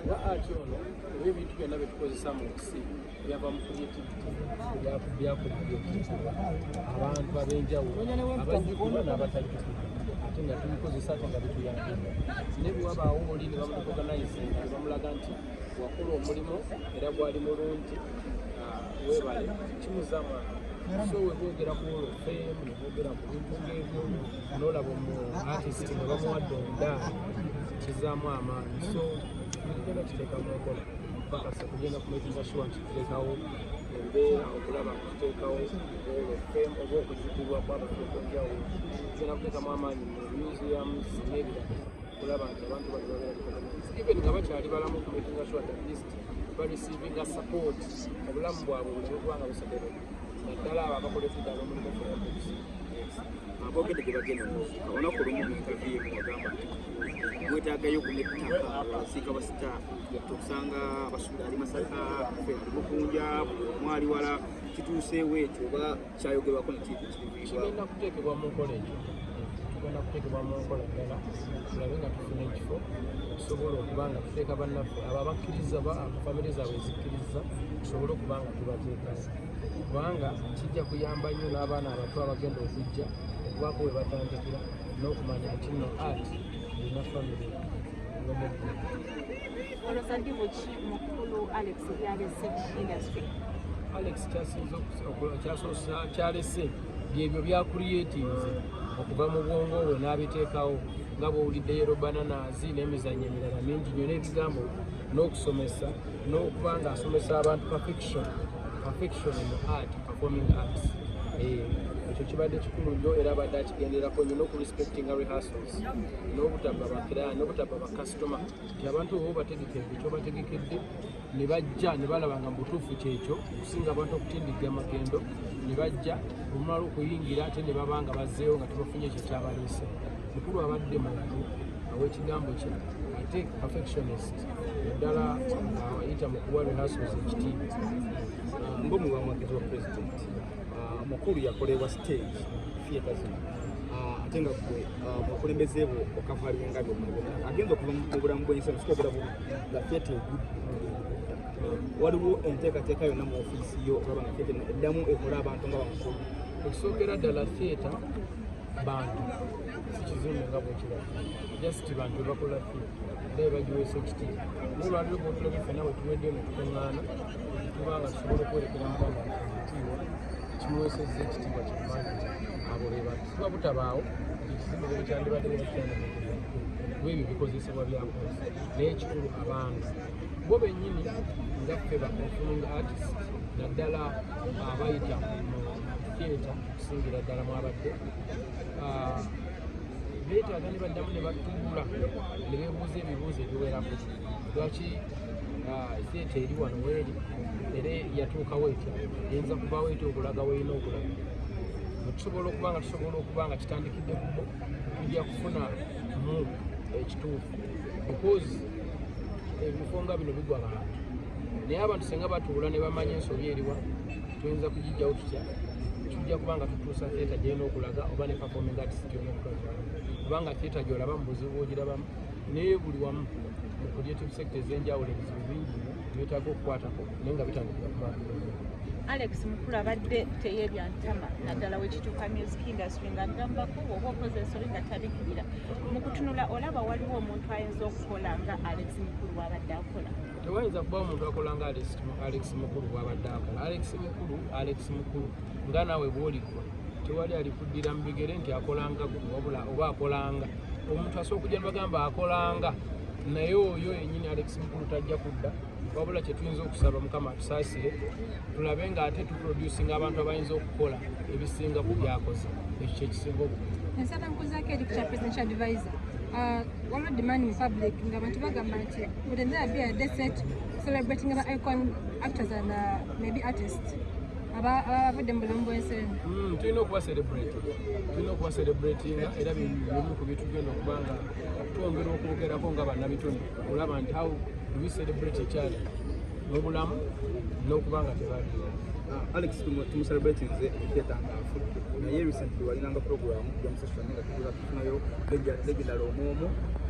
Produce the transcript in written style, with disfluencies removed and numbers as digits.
Nga art ono oba ebintu byonna byetukozesa mu nsi byava mu creativity, byakucreatingibwa abantu ab'enjawulo, abajjukirwa n'abatajjukirwa, ate nga tubikozesa, ate nga bituyambye. Naye bwe wabaawo oli ne bamurecognizinga, ne bamulaga nti wakola omulimu era gwali mulungi, weebale, kimuzaamu amaanyi. So we boogera ku Hall of Fame, ne boogera ku bintu ng'ebyo, n'olaba omu artist nga bamuwadde omudaali, kizaamu amaanyi. So tugenda kiteeka mu nkola pakasa tugenda kumakinga sure nti tuteekawo embeera okulaba nga tuteekawo Hall of Fame oba okujjukirwa kw'abantu okw'enjawulo. Tugenda kuteekamu amaanyi mu museums n'ebirala okulaba nti abantu bano babeera recognized even nga bakyali balamu, kumakinga sure that at least bareceivinga support, obulamu bwabwe buleme kuba nga busekerera, naddala abo abakoledde ddala omulimu philanthropy. Aboogedde gye bagenda okuziika. Olunaku olumu mu interview emu wagamba nti mwetaagayo ku n'ettaka oziika ba star, okusanga abasuubira ali Masaka, ffe ali Bukunja, buli omu ali wala. Kituuseewo ekyo oba kyayogerwako nekiviibwa? Kigenda kuteekebwa mu nkola. Ekyo kigenda kuteekebwa mu nkola ddala, tulabe nga tufuna ekifo tusobola okuba nga tuteeka bannaffe abo abakkiriza, ba famire zaabwe ezikkiriza, tusobole okuba nga tubateekayo, kubanga kijja kuyamba nnyo n'abaana abato abagenda okujja okubaako we batandikira n'okumanya nti nno art erina famire ng'omuggulu. Olowooza ddibu ki mukulu Alex byalese industry? Alex kyalese byebyo byacreatinze okuva mu bwongo bwe n'abiteekawo, nga bw'owulidde Yellow Bananas n'emizannyo emirala mingi nnyo n'ebigambo n'okusomesa n'okuba nga asomesa abantu perfection mu art, performing arts. Ekyo kibadde kikulu nnyo era abadde akigenderako nnyo n'okurespectinga rehearsals n'obutabba bakira n'obutabba bakasitoma, nti abantu oba obategekedde kyobategekedde ne bajja ne balaba nga mu butuufu kyekyo, okusinga abantu okutindigga amagendo ne bajja olumala okuyingira ate ne baba nga bazzeewo nga tebafunye ekyo kyabaleese. Mukulu abadde muntu aw'ekigambo kye ate perfectionist, naddala ayita mu kuwa rehearsals ekitiibwa. Ng'omuwagizi wa president, mukulu yakolebwa stage theatre zino, ate nga gwe mukulembeze bwo okavalinga byonna byonna agenda okuva mu bulamu bw'ensi eno, sikoogera bubi, nga theatre egudde. Waliwo enteekateeka yonna mu ofiisi yo okulaba nga theatre eddamu ekole abantu nga bamukulu? Okusookera ddala, theatre bantu, si kizimbe nga bwekiraba. Just bantu bebakola theatre era bebagiweesa ekitiibwa. Nolwaliro bwotulabye ffenna bwe tuweddeyo ne tukuŋŋaana, tuba nga tusobola okwerekera muganda waffe ekitiibwa kimuweesezza ekitiibwa kyamaanyi. Abo be bantu. Tuba butabaawo, ekizimbe bwe kyandibadde nekikyandibadde kuba ebyo bikozesebwa byakozi, naye ekikulu abantu bo bennyini nga ffe ba performing artist, naddala abayita mu theatre okusingira ddala mwabadde, beetaaga ne baddamu ne batuula ne beebuuza ebibuuzo ebiwerako: lwaki theatre eri wano weeri, era yatuukawo etya, eyinza kubaawo etya okulaga weerina okulaga? Bwe tusobola okuba nga kitandikidde ku bo, tujja kufuna mu ekituufu, because ebifo nga bino bigwa bantu, naye abantu senga batuula ne bamanya ensobi eriwa, tuyinza kugijjawo tutya, tujja kuba nga tutuusa theatre gyerina okulaga oba ne performing artist gyolina okulaga, kubanga theatre gyolaba mu buzibu bwogirabamu, naye buli wamu mu creative sector ez'enjawulo ebizibu bingi nnyo byetaaga okukwatako, naye nga bitandikira ku bantu bennyini. Alex Mukulu abadde teyeerya ntama, naddala wekituuka music industry, ng'agambako oba okoze ensobi nga tabikirira. Mu kutunula, olaba waliwo omuntu ayinza okukola nga Alex Mukulu bw'abadde akola? Tewayinza kuba omuntu akola nga Alex Mukulu bw'abadde akola. Alex Mukulu, Alex Mukulu, nga naawe bw'oligwa, tewali alikuddira mu bigere nti akolanga gwe, wabula oba akolanga omuntu asobola okujja nebagamba akolanga, naye oyo yennyini Alex Mukulu tajja kudda. Wabula kyetuyinza okusaba, Mukama atusaasire, tulabe nga ate tuproducinga abantu abayinza okukola ebisinga ku byakoze. Ekyo kyekisinga obukulu. Ensaba nkuzaako eri ku kya presidential advisor. Waliwo demand mu public nga abantu bagamba nti wouldn't there be a day set celebrating aba icon actors and maybe artists abavudde mu bulamu bw'ensi eno? Tulina okuba celebratinga, era bimu ku byetugenda okuba nga twongera okwogerako nga bannabitone, olaba nti how do we celebrate each other n'obulamu n'okuba nga tebali. Alex tumucelebratinze theatre nga afudde, naye recently walinanga program gyamusasula nga tugula tufunayo legendary omwomu.